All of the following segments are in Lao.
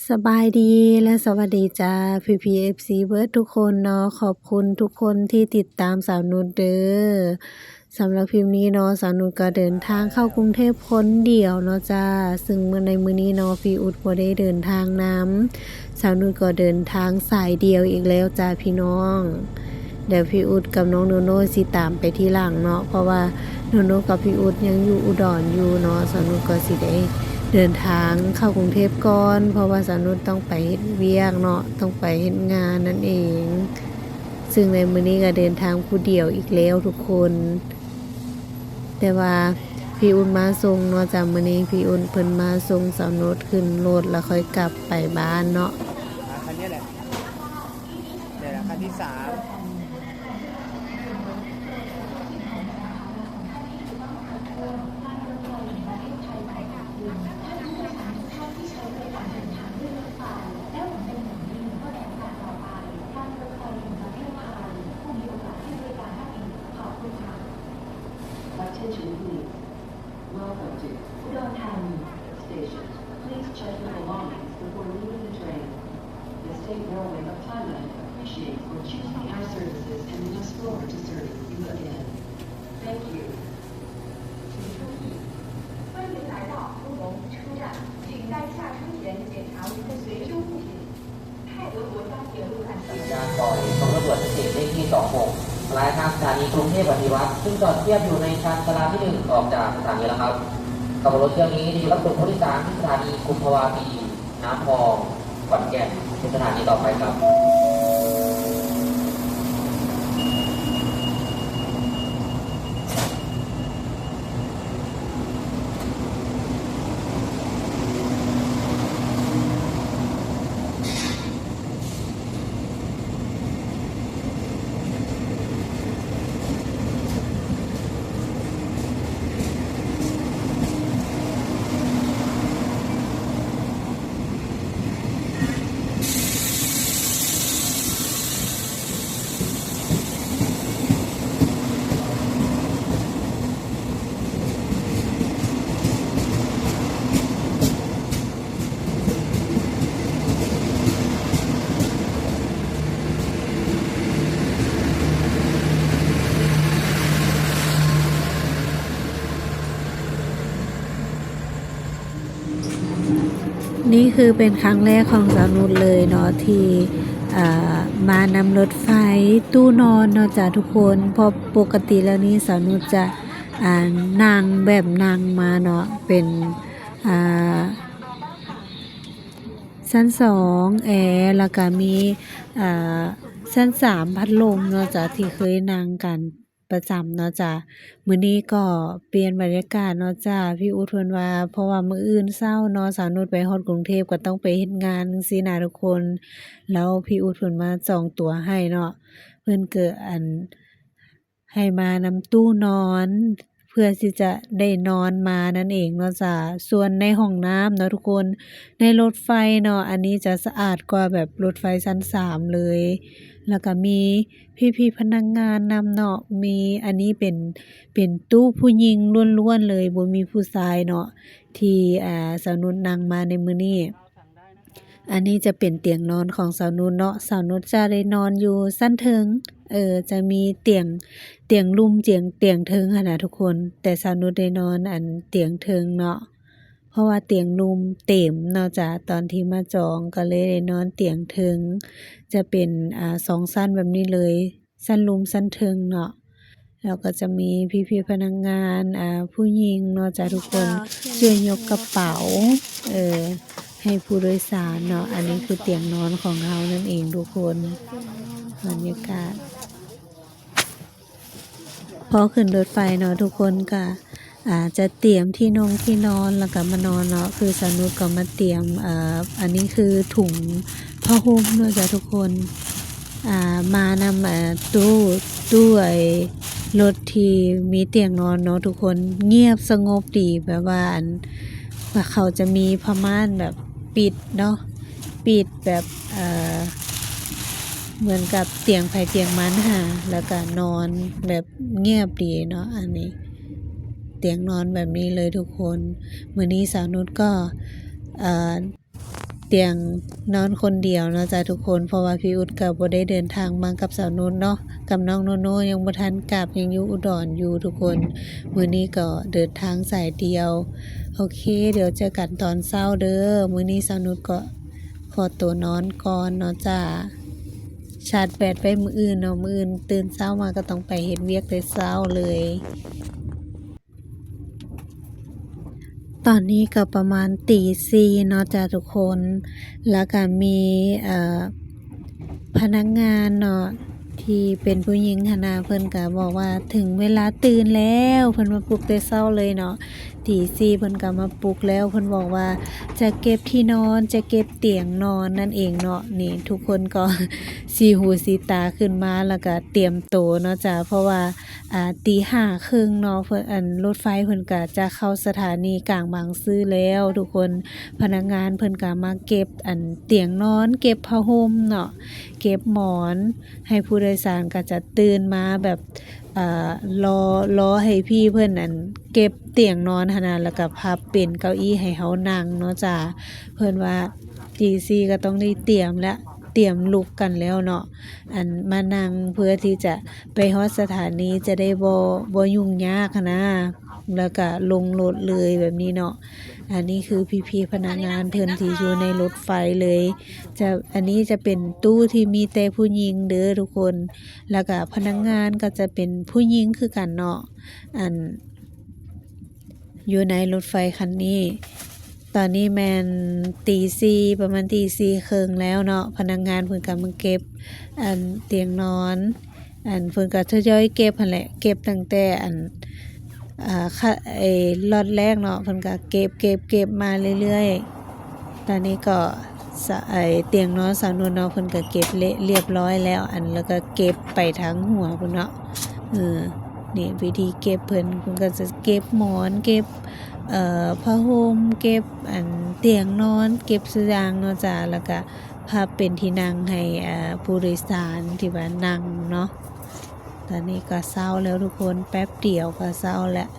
ສະບາຍດີ ແລະ ສະຫວັດດີຈ້າ ພີ່ໆ ເອັຟຊີ ເບິດທຸກຄົນເນາະ. ຂອບຄຸນທຸກຄົນທີ່ຕິດຕາມສາວນຸດເດີ. ສຳລັບຄລິບນີ້ເນາະ ສາວນຸດກໍເດີນທາງເຂົ້າກຸງເທບຄົນດຽວເນາະຈ້າ. ຊຶ່ງມື້ ໃນມື້ນີ້ເນາະ ພີ່ອຸດບໍ່ໄດ້ເດີນທາງນຳ. ສາວນຸດກໍເດີນທາງສາຍດຽວອີກແລ້ວຈ້າພີ່ນ້ອງ. ດຽວພີ່ອຸດກັບນ້ອງໂນໂນຊິຕາມໄປທີຫຼັງເນາະ ເພາະວ່າໂນໂນກັບພີ່ອຸດຍັງຢູ່ອຸດອນຢູ່ເນາະ. ສາວນຸດກໍຊິໄດ້ເດີນທາງເຂົ້າກຸງເທບກ່ອນ ເພາະວ່າສາວນຸດຕ້ອງໄປເຮັດວຽກເນາະ ຕ້ອງໄປເຮັດງານນັ້ນເອງ. ຊຶ່ງໃນມື້ນີ້ກໍເດີນທາງຜູ້ດຽວອີກແລ້ວທຸກຄົນ. ແຕ່ວ່າພີ່ອຸດມາສົ່ງເນາະຈ້າ ມື້ນີ້ພີ່ອຸດເພິ່ນມາສົ່ງສາວນຸດຂຶ້ນລົດ ແລ້ວຄ່ອຍກັບໄປບ້ານເນາະ. ຄັນນີ້ແຫຼະ ນີ້ແຫຼະ ຄັນທີສາມ. ຈາກປ້າຍສຳຫຼວດພິເສດເລກທີສອງຫົກ ປາຍທາງສະຖານີກຸງເທບອະພິວັດ ຊຶ່ງຈອດທຽບຢູ່ໃນຊານຊາລາທີໜຶ່ງ ອອກຈາກສະຖານີແລ້ວຄັບ. ຂະບວນລົດຖ້ຽວນີ້ຈະໄດ້ຮັບສົ່ງຜູ້ໂດຍສານທີ່ສະຖານີກຸມພະວາປີ, ນ້ຳຮອງ, ຂອນແກ່ນ ເປັນສະຖານີຕໍ່ໄປຄັບ. ນີ້ຄືເປັນຄັ້ງແລກຂອງສາວນຸດເລີຍເນາະ ທີ່ ເອີ ມານຳລົດໄຟຕູ້ນອນເນາະຈ້າທຸກຄົນ. ເພາະປົກກະຕິແລ້ວນີ້ສາວນຸດຈະ ອ່າ ນັ່ງແບບນັ່ງມາເນາະ ເປັນ ອ່າ ຊັ້ນສອງແອ ແລ້ວກະມີ ອ່າ ຊັ້ນສາມພັດລົມເນາະຈ້າ ທີ່ເຄີຍນັ່ງກັນ ປະຈຳເນາະຈ້າ. ມື້ນີ້ກໍປ່ຽນບັນຍາກາດເນາະຈ້າ. ພີ່ອຸດເພິ່ນວ່າ ເພາະວ່າມື້ອື່ນເຊົ້າເນາະ ສາວນຸດໄປຮອດກຸງເທບກໍຕ້ອງໄປເຮັດງານຈັ່ງຊີ້ນະທຸກຄົນ. ແລ້ວພີ່ອຸດເພິ່ນມາຈອງຕົ໋ວໃຫ້ເນາະ ເພິ່ນກໍ ອັນ ໃຫ້ມານຳຕູ້ນອນ ເພື່ອທີ່ຈະໄດ້ນອນມານັ້ນເອງເນາະຈ້າ. ສ່ວນໃນຫ້ອງນ້ຳເນາະທຸກຄົນ ໃນລົດໄຟເນາະ ອັນນີ້ຈະສະອາດກວ່າແບບລົດໄຟຊັ້ນສາມເລີຍ. ແລ້ວກໍມີ ພີ່ໆ ພະນັກງານນຳເນາະ ມີ ອັນນີ້ເປັນ ເປັນຕູ້ຜູ້ຍິງລ້ວນໆເລີຍ ບໍ່ມີຜູ້ຊາຍເນາະ ທີ່ ອ່າ ສາວນຸດນັ່ງມາໃນມື້ນີ້. ອັນນີ້ຈະເປັນຕຽງນອນຂອງສາວນຸດເນາະ ສາວນຸດຈະໄດ້ນອນຢູ່ຊັ້ນເທິງ ເອີ ຈະມີຕຽງ ຕຽງລຸ່ມ ຕຽງ ຕຽງເທິງຫັ້ນນະທຸກຄົນ ແຕ່ສາວນຸດໄດ້ນອນ ອັນ ຕຽງເທິງເນາະ ເພາະວ່າຕຽງລຸ່ມເຕັມເນາະຈ້າ. ຕອນທີ່ມາຈອງກໍເລີຍໄດ້ນອນຕຽງເທິງ ຈະເປັນ ອ່າ ສອງຊັ້ນແບບນີ້ເລີຍ ຊັ້ນລຸ່ມຊັ້ນເທິງເນາະ. ແລ້ວກໍຈະມີພີ່ໆພະນັກງານ ອ່າ ຜູ້ຍິງເນາະຈ້າທຸກຄົນ ຊ່ວຍຍົກກະເປົາ ເອີ ໃຫ້ຜູ້ໂດຍສານເນາະ. ອັນນີ້ຄືຕຽງນອນຂອງເຮົານັ້ນເອງທຸກຄົນ ບັນຍາກາດ ພໍຂຶ້ນລົດໄຟເນາະ ທຸກຄົນກະ ອ່າ ຈະຕຽມທີ່ນົງທີ່ນອນ ແລ້ວກະມານອນເນາະ. ຄືສາວນຸດກໍມາຕຽມ ເອີ ອັນນີ້ຄືຖົງຜ້າຫົ່ມເນາະຈ້າທຸກຄົນ ອ່າ ມານຳ ອ່າ ຕູ້ ຕູ້ ໄອ້ ລົດທີ່ມີຕຽງນອນເນາະທຸກຄົນ. ງຽບສະຫງົບດີ ແບບວ່າ ອັນ ວ່າເຂົາຈະມີຜ້າມ່ານແບບປິດເນາະ ປິດແບບ ເອີ ເໝືອນກັບຕຽງໃຜຕຽງມັນຫັ້ນ ແລ້ວກະນອນແບບງຽບດີເນາະ. ອັນນີ້ຕຽງນອນແບບນີ້ເລີຍທຸກຄົນ. ມື້ນີ້ສາວນຸດກໍ ເອີ ຕຽງນອນຄົນດຽວເນາະຈ້າທຸກຄົນ ເພາະວ່າພີ່ອຸດກໍບໍ່ໄດ້ເດີນທາງມາກັບສາວນຸດເນາະ ກັບນ້ອງໂນໂນຍັງບໍ່ທັນກັບ ຍັງຢູ່ອຸດອນຢູ່ທຸກຄົນ. ມື້ນີ້ກໍເດີນທາງສາຍດຽວ. ໂອເຄ ດຽວເຈີກັນຕອນເຊົ້າເດີ. ມື້ນີ້ສາວນຸດກໍຂໍໂຕນອນກ່ອນເນາະຈ້າ ຊາດແບດໄວ້ມື້ອື່ນເນາະ ມື້ອື່ນຕື່ນເຊົ້າມາກໍຕ້ອງໄປເຮັດວຽກແຕ່ເຊົ້າເລີຍ. ຕອນນີ້ກໍປະມານຕີສີ່ເນາະຈ້າທຸກຄົນ ແລ້ວກໍມີ ເອີ ພະນັກງານເນາະ ທີ່ເປັນຜູ້ຍິງຫັ້ນນະ ເພິ່ນກໍບອກວ່າ ເຖິງເວລາຕື່ນແລ້ວ ເພິ່ນມາປຸກແຕ່ເຊົ້າເລີຍເນາະ ຕີສີ່ເພິ່ນກໍມາປຸກແລ້ວ ເພິ່ນບອກວ່າ ຈະເກັບທີ່ນອນ ຈະເກັບຕຽງນອນນັ້ນເອງເນາະ. ນີ້ທຸກຄົນກໍສີຫູສີຕາຂຶ້ນມາ ແລ້ວກໍຕຽມໂຕເນາະຈ້າ ເພາະວ່າ ອ່າ ຕີຫ້າເຄິ່ງເນາະ ເພິ່ນ ອັນ ລົດໄຟເພິ່ນກະຈະເຂົ້າສະຖານີກາງບາງຊື່ແລ້ວທຸກຄົນ. ພະນັກງານເພິ່ນກະມາເກັບ ອັນ ຕຽງນອນ ເກັບຜ້າຫົ່ມເນາະ ເກັບໝອນ ໃຫ້ຜູ້ໂດຍສານກະຈະຕື່ນມາແບບ ເອີ ລໍ ລໍໃຫ້ພີ່ເພິ່ນ ອັນ ເກັບຕຽງນອນຫັ້ນນະ ແລ້ວກະພັບເປັນເກົ້າອີ້ໃຫ້ເຮົານັ່ງເນາະຈ້າ. ເພິ່ນວ່າ ຕີສີ່ກໍຕ້ອງໄດ້ຕຽມແລ້ວ ຕຽມລຸກກັນແລ້ວເນາະ ອັນມານັ່ງເພື່ອທີ່ຈະໄປຮອດສະຖານີ ຈະໄດ້ບໍ່ ບໍ່ຫຍຸ້ງຍາກຫັ້ນນາ ແລ້ວກະລົງລົດເລີຍແບບນີ້ເນາະ. ອັນນີ້ຄືພີ່ໆພະນັກງານເພິ່ນທີ່ຢູ່ໃນລົດໄຟເລີຍ ຈະ ອັນນີ້ຈະເປັນຕູ້ທີ່ມີແຕ່ຜູ້ຍິງເດີທຸກຄົນ ແລ້ວກະພະນັກງານກໍຈະເປັນຜູ້ຍິງຄືກັນເນາະ ອັນ ຢູ່ໃນລົດໄຟຄັນນີ້. ຕອນນີ້ແມ່ນຕີສີ່ ປະມານຕີສີ່ເຄິ່ງແລ້ວເນາະ ພະນັກງານເພິ່ນກໍມາເກັບ ອັນ ຕຽງນອນ ອັນ ເພິ່ນກໍທະຍອຍເກັບຫັ້ນແຫຼະ ເກັບຕັ້ງແຕ່ ອັນ ອ່າ ຂະ ເອ ລັອດແລກເນາະ ເພິ່ນກໍເກັບ ເກັບ ເກັບມາເລື້ອຍໆ. ຕອນນີ້ກໍ ສະ ໄອ້ຕຽງນອນສາວນຸດເນາະ ເພິ່ນກໍເກັບເລະ ລຽບຮ້ອຍແລ້ວ ອັນ ແລ້ວກໍເກັບໄປທາງຫົວພຸ້ນເນາະ. ເອີ ນີ້ວິທີເກັບເພິ່ນ ເພິ່ນກໍຈະເກັບໝອນ ເກັບ ເອີ ຜ້າຫົ່ມ ເກັບ ອັນ ຕຽງນອນ ເກັບຊຸດຢ່າງເນາະຈ້າ ແລ້ວກໍພັບເປັນທີ່ນັ່ງໃຫ້ ເອີ ຜູ້ໂດຍສານທີ່ວ່ານັ່ງເນາະ. ຕອນນີ້ກໍເຊົ້າແລ້ວທຸກຄົນ ແປັບດຽວກໍເຊົ້າແລ້ວ.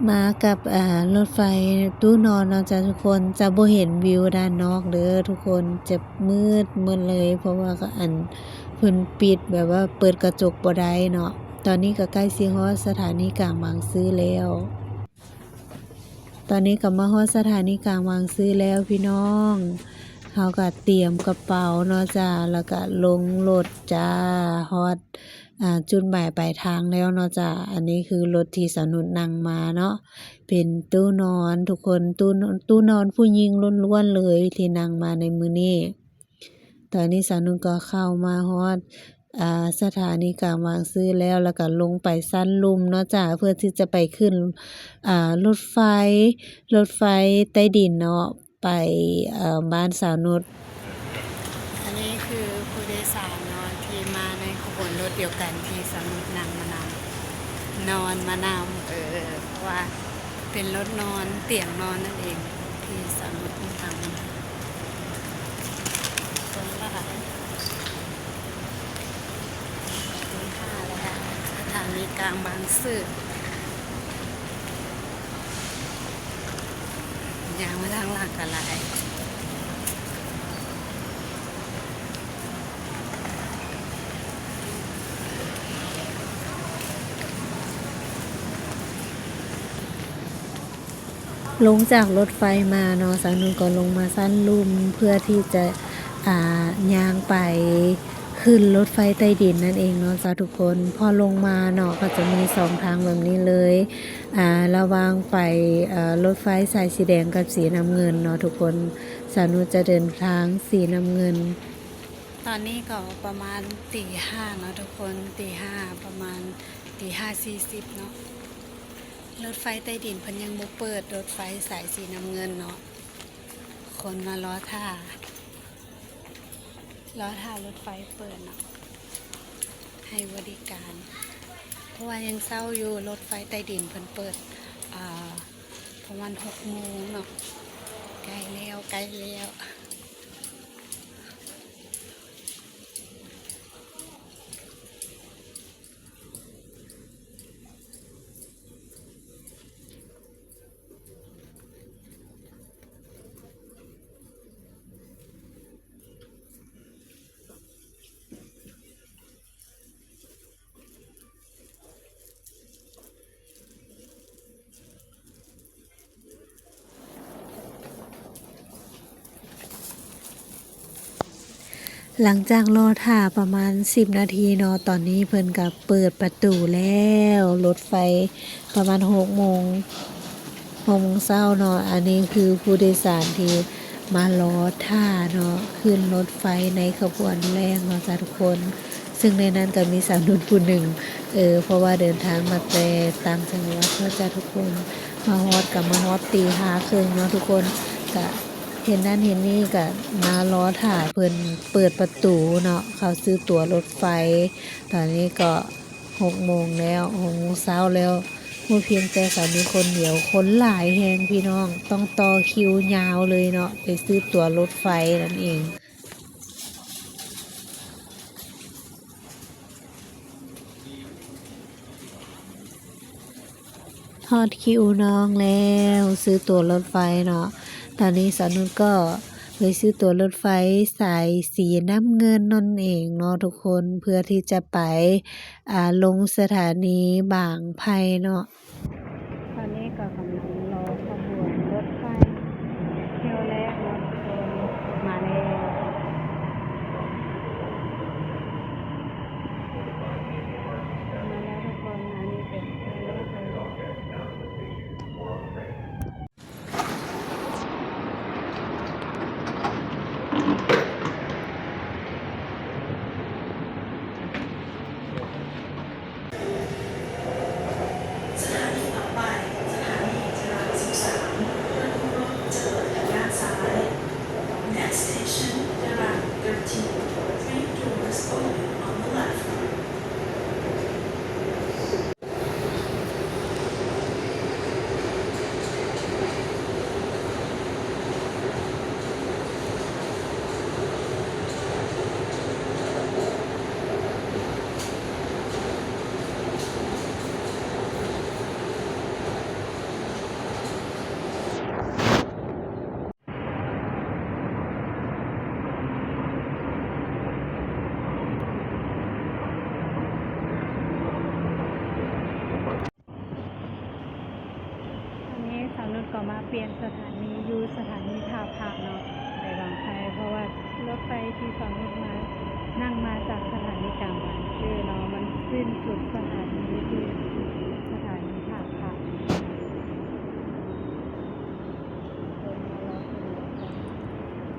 ມາກັບ ເອີ ລົດໄຟຕູ້ນອນເນາະຈ້າທຸກຄົນ ຈະບໍ່ເຫັນວິວດ້ານນອກເດີທຸກຄົນ ຈະມືດໝົດເລີຍ ເພາະວ່າ ອັນ ເພິ່ນປິດ ແບບວ່າເປີດກະຈົກບໍ່ໄດ້ເນາະ. ຕອນນີ້ກໍໃກ້ຊິຮອດສະຖານີກາງບາງຊື່ແລ້ວ. ຕອນນີ້ກໍມາຮອດສະຖານີກາງບາງຊື່ແລ້ວພີ່ນ້ອງ. ເຮົາກໍຕຽມກະເປົາເນາະຈ້າ ແລ້ວກໍລົງລົດຈ້າ ຮອດ ອ່າ ຈຸດໝາຍປາຍທາງແລ້ວເນາະຈ້າ. ອັນນີ້ຄືລົດທີ່ສາວນຸດນັ່ງມາເນາະ ເປັນຕູ້ນອນທຸກຄົນ ຕູ້ ຕູ້ນອນຜູ້ຍິງລ້ວນໆເລີຍທີ່ນັ່ງມາໃນມື້ນີ້. ຕອນນີ້ສາວນຸດກໍເຂົ້າມາຮອດ ອ່າ ສະຖານີກາງບາງຊື່ແລ້ວ ແລ້ວກໍລົງໄປຊັ້ນລຸ່ມເນາະຈ້າ ເພື່ອທີ່ຈະໄປຂຶ້ນ ອ່າ ລົດໄຟ ລົດໄຟໃຕ້ດິນເນາະ ໄປ ເອີ ບ້ານສາວນຸດ. ອັນນີ້ຄືຜູ້ໂດຍສານເນາະ ທີ່ມາໃນຂະບວນລົດດຽວກັນທີ່ສາວນຸດນັ່ງມານຳ ນອນມານຳ ເອີ ເພາະວ່າເປັນລົດນອນ ຕຽງນອນນັ້ນເອງ ທີ່ສາວນຸດນັ່ງມານຳ. ຄົນຫຼາຍ ສະຖານີກາງບາງຊື່ ຍ່າງມາທາງຫຼັງກໍຫຼາຍ. ລົງຈາກລົດໄຟມາເນາະ ສາວນຸດກໍລົງມາຊັ້ນລຸ່ມ ເພື່ອທີ່ຈະ ອ່າ ຍ່າງໄປຂຶ້ນລົດໄຟໃຕ້ດິນນັ້ນເອງເນາະເຈົ້າທຸກຄົນ. ພໍລົງມາເນາະ ກໍຈະມີສອງທາງແບບນີ້ເລີຍ ອ່າ ລະຫວ່າງໄປ ເອີ່ ລົດໄຟສາຍສີແດງກັບສີນ້ຳເງິນເນາະທຸກຄົນ. ສາວນຸດຈະເດີນທາງສີນ້ຳເງິນ. ຕອນນີ້ກໍປະມານຕີຫ້າເນາະທຸກຄົນ ຕີຫ້າ ປະມານ ຕີຫ້າສີ່ສິບເນາະ, ລົດໄຟໃຕ້ດິນເພິ່ນຍັງບໍ່ເປີດ, ລົດໄຟສາຍສີນ້ຳເງິນເນາະ, ຄົນມາລໍຖ້າ ລໍຖ້າລົດໄຟເປີດເນາະ ໃຫ້ບໍລິການ ເພາະວ່າຍັງເຊົ້າຢູ່. ລົດໄຟໃຕ້ດິນເພິ່ນເປີດ ອ່າ ປະມານຫົກໂມງເນາະ. ໃກ້ແລ້ວ ໃກ້ແລ້ວ. ຫຼັງຈາກລໍຖ້າປະມານສິບນາທີເນາະ, ຕອນນີ້ເພິ່ນກໍເປີດປະຕູແລ້ວ. ລົດໄຟປະມານຫົກໂມງ ຫົກໂມງເຊົ້າເນາະ. ອັນນີ້ຄືຜູ້ໂດຍສານທີ່ມາລໍຖ້າເນາະ ຂຶ້ນລົດໄຟໃນຂະບວນແລກເນາະຈ້າທຸກຄົນ. ຊຶ່ງໃນນັ້ນກໍມີສາວນຸດຜູ້ໜຶ່ງ ເອີ ເພາະວ່າເດີນທາງມາແຕ່ຕ່າງຈັງຫວັດເນາະຈ້າທຸກຄົນ, ມາຮອດກໍມາຮອດຕີຫ້າເຄິ່ງເນາະທຸກຄົນ. ກະເຮັດນັ້ນເຮັດນີ້ ກະມາລໍຖ້າເພິ່ນເປີດປະຕູເນາະ ເຂົ້າຊື້ຕົ໋ວລົດໄຟ. ຕອນນີ້ກໍຫົກໂມງແລ້ວ ຫົກໂມງເຊົ້າແລ້ວ. ບໍ່ພຽງແຕ່ສາວນຸດຄົນດຽວ ຄົນຫຼາຍແຮງພີ່ນ້ອງ, ຕ້ອງຕໍ່ຄິວຍາວເລີຍເນາະ ໄປຊື້ຕົ໋ວລົດໄຟນັ້ນເອງ. ຮອດຄິວນ້ອງແລ້ວ ຊື້ຕົ໋ວລົດໄຟເນາະ. ຕອນນີ້ສາວນຸດກໍໄປຊື້ຕົ໋ວລົດໄຟສາຍສີນ້ຳເງິນນັ້ນເອງເນາະທຸກຄົນ ເພື່ອທີ່ຈະໄປ ອ່າ ລົງສະຖານີບາງໄຜ່ເນາະ. ຕອນນີ້ກໍກຳລັງລໍຂະບວນລົດໄຟຖ້ຽວແລກເນາະທຸກຄົນ ມາແລ້ວ ມາແລ້ວທຸກຄົນ. ອັນນີ້ເປັນ สถานีต่อไป สถานีจรานสิบสาม ประตูร่มเจริญทางด้านซ้าย Next station จราน thirteen. Train doors open on the left. ອັນນີ້ສາວນຸດກໍມາປ່ຽນສະຖານີຢູ່ສະຖານີທ່າພະເນາະ ໄປບາງໄຜ່ ເພາະວ່າລົດໄຟທີ່ສາວນຸດມາ ນັ່ງມາຈາກສະຖານີກາງບາງຊື່ເນາະ ມັນສິ້ນສຸດສະຖານີທີ່ສະຖານີທ່າພະ.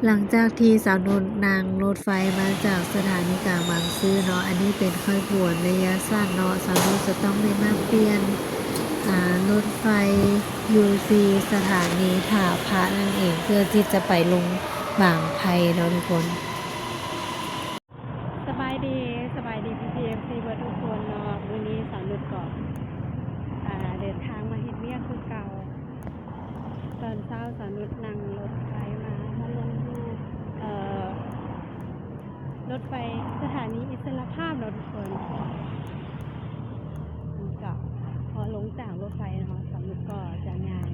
ຫຼັງຈາກທີ່ສາວນຸດນັ່ງລົດໄຟມາຈາກສະຖານີກາງບາງຊື່ເນາະ, ອັນນີ້ເປັນຂະບວນໄລຍະສັ້ນເນາະ, ສາວນຸດຈະຕ້ອງໄດ້ມາປ່ຽນ ອາ ລົດໄຟຢູ່ທີ່ສະຖານີທ່າພະນັ້ນເອງ ເພື່ອທີ່ຈະໄປລົງບາງໄຜ່ເນາະທຸກຄົນ. ສະບາຍດີ ສະບາຍດີ ພີ່ໆ ເອັຟຊີ ເບິດທຸກຄົນເນາະ, ມື້ນີ້ສາວນຸດກໍ ອາ ເດີນທາງມາເຮັດວຽກຄືເກົ່າ. ຕອນເຊົ້າສາວນຸດນັ່ງລົດໄຟມາ ມາລົງຢູ່ ເອີ ລົດໄຟສະຖານີອິດສະລະພາບເນາະທຸກຄົນ. ກໍພໍລົງຈາກລົດໄຟເນາະ ສາວນຸດກໍຈະຍ່າງ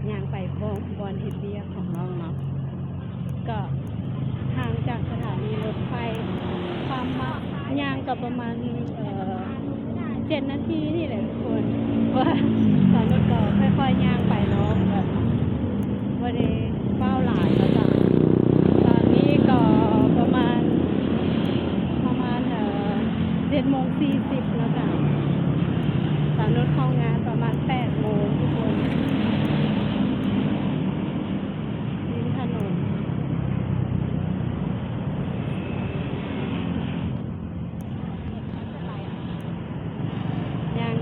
ຍ່າງໄປບ່ອນ ບ່ອນເຮັດວຽກຂອງນ້ອງເນາະ, ກໍຫ່າງຈາກສະຖານີລົດໄຟ ປະມານ ຍ່າງກໍປະມານ ເອີ ເຈັດນາທີນີ້ແຫຼະທຸກຄົນ, ເພາະວ່າສາວນຸດກໍຄ່ອຍໆຍ່າງໄປເນາະ ແບບບໍ່ໄດ້ຟ້າວຫຼາຍເນາະຈ້າ. ຕອນນີ້ກໍປະມານ ປະມານ ເອີ ເຈັດໂມງສີ່ສິບເນາະຈ້າ. ສາວນຸດເຂົ້າງານປະມານແປດໂມງທຸກຄົນ ລິມຖະໜົນ. ຍ່າງ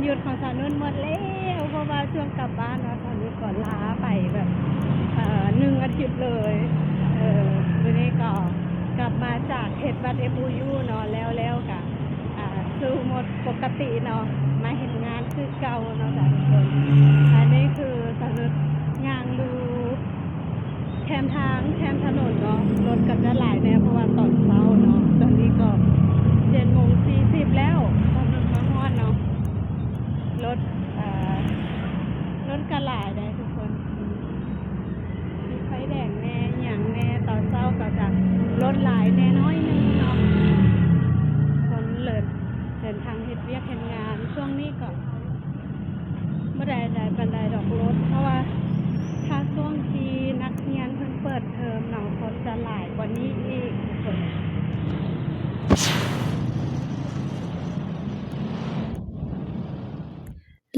ຢຸດຂອງສາວນຸດໝົດແລ້ວ ເພາະວ່າຊ່ວງກັບບ້ານເນາະ ສາວນຸດກໍລາໄປແບບ ເອີ ໜຶ່ງອາທິດເລີຍ. ເອີ ມື້ນີ້ກໍກັບມາຈາກເຮັດບັດ ເອັມໂອຢູ ເນາະ ແລ້ວ ແລ້ວກະ ອ່າ ສູ່ໂໝດປົກກະຕິເນາະ ມາເຮັດງານຄືເກົ່າເນາະ ສາວນຸດ. ອັນນີ້ຄືສາວນຸດຍ່າງດູແຄມທາງ ແຄມຖະໜົນເນາະ ລົດກໍຈະຫຼາຍແດ່ ເພາະວ່າຕອນເຊົ້າເນາະ. ຕອນນີ້ກໍເຈັດໂມງສີ່ສິບແລ້ວ ສາວນຸດມາຮອດເນາະ ລົດ ເອີ ລົດກໍຫຼາຍໄດ໋ທຸກຄົນ ມີໄຟແດງແດ່ ອີ່ຫຍັງແດ່ ຕອນເຊົ້າກໍຈະລົດຫຼາຍແດ່ໜ້ອຍໜຶ່ງເນາະ ຄົນເດີນ ເດີນທາງເຮັດວຽກເຮັດງານ. ຊ່ວງນີ້ກໍບໍ່ໄດ້ຫຼາຍປານໃດດອກລົດ ເພາະວ່າຖ້າຊ່ວງທີ່ນັກຮຽນເພິ່ນເປີດເທີມເນາະ ຄົນຈະຫຼາຍກວ່ານີ້ອີກທຸກຄົນ.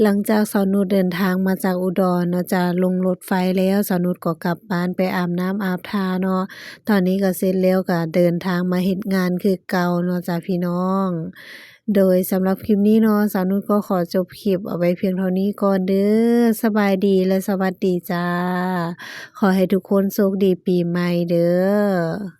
ຫຼັງຈາກສາວນຸດເດີນທາງມາຈາກອຸດອນເນາະ ຈະລົງລົດໄຟແລ້ວ ສາວນຸດກໍກັບບ້ານໄປອາບນ້ຳອາບທ່າເນາະ. ຕອນນີ້ກໍເສັດແລ້ວ ກໍເດີນທາງມາເຮັດງານຄືເກົ່າເນາະຈ້າພີ່ນ້ອງ. ໂດຍສຳລັບຄລິບນີ້ເນາະ ສາວນຸດກໍຂໍຈົບຄລິບເອົາໄວ້ພຽງເທົ່ານີ້ກ່ອນເດີ້. ສະບາຍດີ ແລະ ສະຫວັດດີຈ້າ. ຂໍໃຫ້ທຸກຄົນໂຊກດີປີໃໝ່ເດີ້.